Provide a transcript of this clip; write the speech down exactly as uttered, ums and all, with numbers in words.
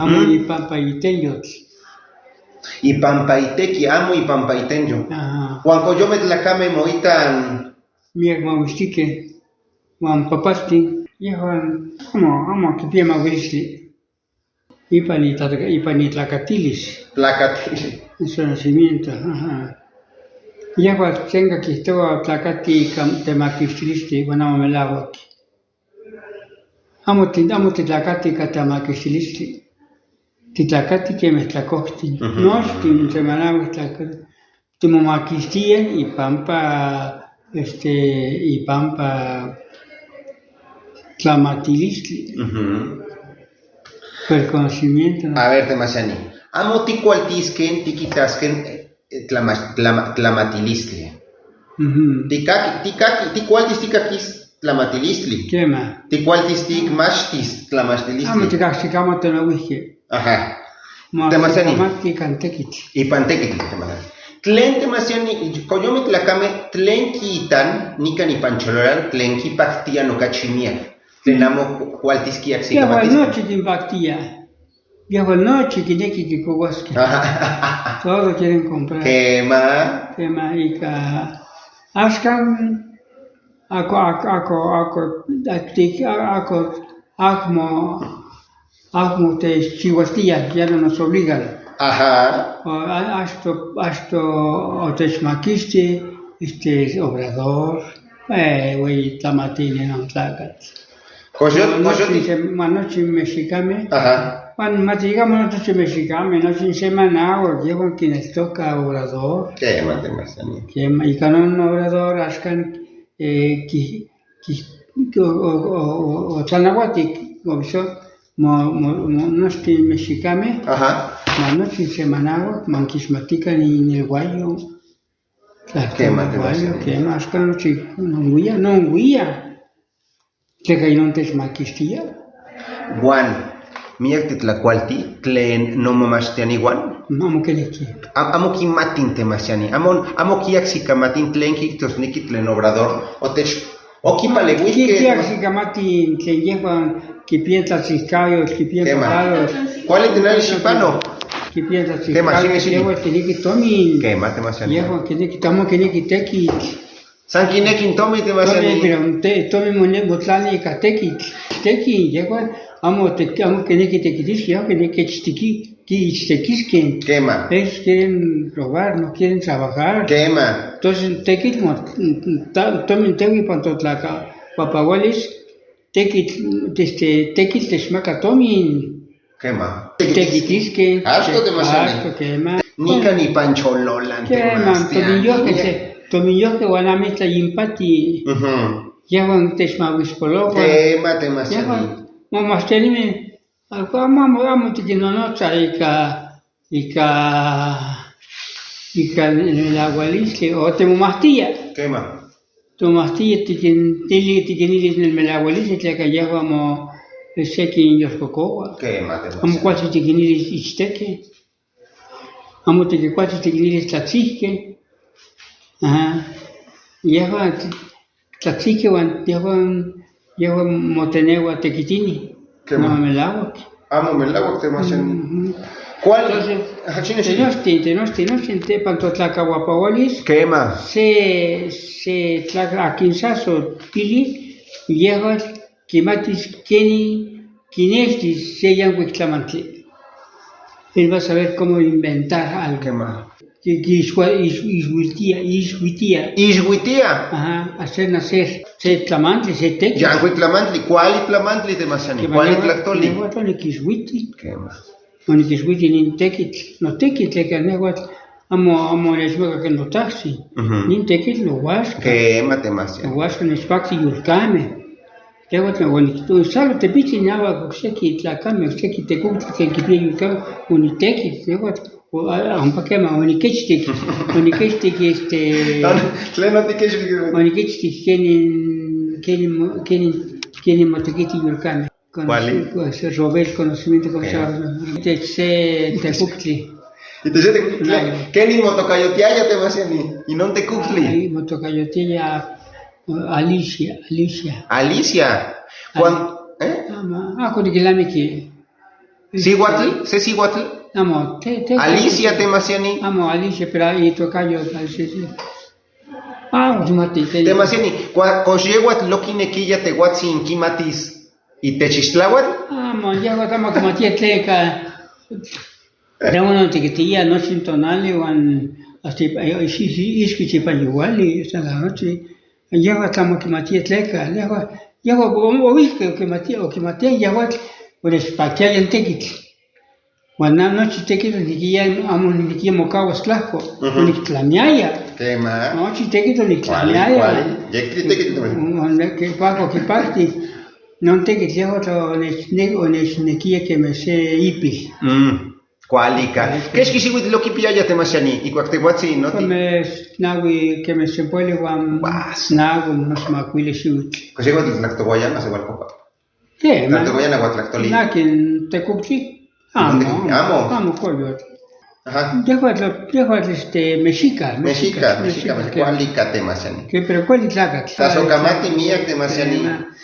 Amu ipampa itenjo. Ipampa iteki, amu ipampa itenjo. Aha. Wan koyome tlakame mo itan. Miyak ma wistike, wan papasti, yehuan, amo, amo kipiya ma wisi. Ipa ni tlaka-, ipa ni tlakatilis. Tlakatilis. Su nacimiento, aha. Yehua tenga ki towa tlakati ka te makishtilisti, wana mamelawaki. Amo ti, amo ti tlakati ka te makishtilisti. Ti tlakati ke me tlakokti. Mhm. Nochti, mi semana tlakati. Timo makishtiye ipampa, este, ipampa tlamatilistli. Mhm. Por conocimiento, ¿no? A ver, te mashani. Amo ti kualtisken, ti kitasken, eh, eh, tlama-, tlama-, tlamatilistli. Mhm. Ti kaki, ti kaki, ti kualtis ti kakis tlamatilistli. Kema. Ti kualtis ti kmashtis tlamatilistli. Amo ti kakis ti kama tona wihke. Aha. Te mashani. Ipan tekit. Ipan tekit, te mashani. Tlen te mashani, koyome tlakame, tlen kitan, nikan ipan chololan, tlen kipaktiya no kachimiya. Tlen amo kualtis kiyak si. Yehua kamatis. Nochi kinpaktiya. Yehua nochi kineki kikowaske. Aha. Todo quieren comprar. Kema. Kema ika. Ashkan ako, ako, ako, ako, atik, ako, akmo, akmo te chihuastia, ya no nos obligan. Aha. O, a-, asto, asto, o te chmakiste, este, obrador, eh, güey, tamatine, no tlakat. Koshot, koshot. Manochi, manochi mexicame. Aha. Wan, mati, diga, manochi mexicame, nochi semana, o, llevan quienes toca obrador. Kema, te mashani. Kema, y con un obrador, ashkan, eh, ki, ki, o, o, o, o, o, tanahuati, o, so, mo, mo, mo, nochi mexicame. Aha. Manochi semana, o, mankishmatika ni, ni el guayo. Kema, te mashani. Kema, ashkan nochi, no nguya, no nguya. Teka inon te makishtiya. Wan, miyak te tlakualti, tlen no mamashtiani wan. Amo keneki. Am-, amo kimatin te mashtiani. Amo, amo kiyak si kamatin tlen kiktosneki tlen obrador. O te ch-, o kipale. Ki-, wihke. Kiyak si kamatin tlen yehua kipientas si kayos, kipientas. Kema. Kayos. Kuali tena shipano. Kipientas si kayos. Kema, shime, shime. Yehua keneki tomin. Kema, te mashani. Yehua keneki tamo keneki tekit. San kineki tomin te mashani. Tomin, pero te, tomin mo ne, mo tlani ka teki, teki, yehua, amo te, amo keneki tekitis, ya keneki chitiki, ki chitekiske. Kema. Ellos quieren robar, no quieren trabajar. Kema. Entonces, teki mo, ta, tomin teki panto tlaka, papawalis, teki, este, teki te shmaka tomin. Kema. Tekitiske. Ashto te mashani. Ashto kema. Nikan ipan chololan te. Kema, mashani. Tomin yoke te, tomin yoke wan amitla yimpati. Mhm. Yehua te shma wispolowa. Kema te mashani. Yehua, mo mashtiani me, ako amo, amo, amo tiki no no cha ika, ika, ika el agua liste, o te mo mashtiya. Kema. Tomasti tikin, tili, tikin ilis nel melawalis, tla ka yehua mo, se kin yoskokowa. Kema, te mashani. Amo kuatsi tikin ilis ichiteke. Amo teke kuatsi tikin ilis tlatsike. Aha. Yehua t-, tlatsike wan, yehua, yehua mo tenewa tekitini. Kema. No, melawak. Amo melawak te mashani. Mhm. Kuali? Entonces, ajá, chini, chini. Tenochtin, tenochtin, tenochtin te panto tlakawapawalis. Kema. Se, se tlaka akinsaso pili, yehua kimatis keni, kineshtis se yangu tlamantli. Él va a saber cómo inventar algo. Kema. Ki, ki ishwa, ish, ishwitia, ishwitia. Ishwitia. Ajá, hacer nacer. Se tlamantli, se tekil. Yangu tlamantli, kuali tlamantli te mashani, kuali tlaktoli. Nehuatl oni kishwiti. Kema. Oni kishwiti nin tekil, no tekil, tekil nehuatl. Amo, amo neshmaka ke no taxi. Mhm. Nin tekil no waska. Kema te mashani. No waska neshpakti yulkame. Yehua tla wan, tu salo tepichi ni awa, seki tlakame, seki tekukti, seki pie yulkame, oni teki, yehua, o, a, a, ampa kema, oni kechiteki, oni kechiteki, este, Tano, tleno ti kechiteki. Oni kechiteki keni, keni mo-, keni, keni motekiti yulkame. Kuali? Conoci-, pues, robar el conocimiento, como se llama, te, se, tekukti. Y te se te, keni motokayotiaya te mashani, y no tekukti. Ay, motokayotiaya. Alicia, Alicia. Alicia. Kuan-, eh? Ama, ah, kodi kilamiki. Siwatl, se Siwatl. Amo, te, te, Alicia, te, te masiani. Amo, Alicia, pero ahí toca yo, Alicia, sí. Ah, última te, te. Te masiani, kua-, koshi ewatl lo kinekiya te watsin kimatis. Y te chishlawatl. Amo, ya watama como tiene tleca. Tengo una tiquitilla, no siento nada, wan, hasta, eh, sí, sí, es que se pa igual, y esta la noche. Yehua tamo kimatiya tleca, yehua, yehua o, o, o, kimatiya, o kimatiya yehua, pues, pakiaya ntekiti. Wana nochi tekiti nikiya, amo nikiya mokawa slako, nikitlamiaya. Kema. Nochi tekiti nikitlamiaya. Kwali, kwali. Yekiti tekiti. Wana ke pako, ke parti. No ntekiti yehua to, ne, ne, o ne, nikiya kemese ipi. Mm. Kwalika. Keshkishi wit loki piya ya te mashani, ikwak te watsi, no ti. Kome snawi keme sempoli wam. Bas. Snawi munos makwile shiwit. Koshe wat lakto waya, mase wal kopa. Ke, ma. Lakto waya na wak lakto li. Nakin te kupchi. Amo. Amo. Amo koyot. Aha. Dehwat lo, dehwat este, meshika, meshika, meshika, meshika, kwalika te mashani. Ke, pero kwalika ka. Taso kamati mia te mashani.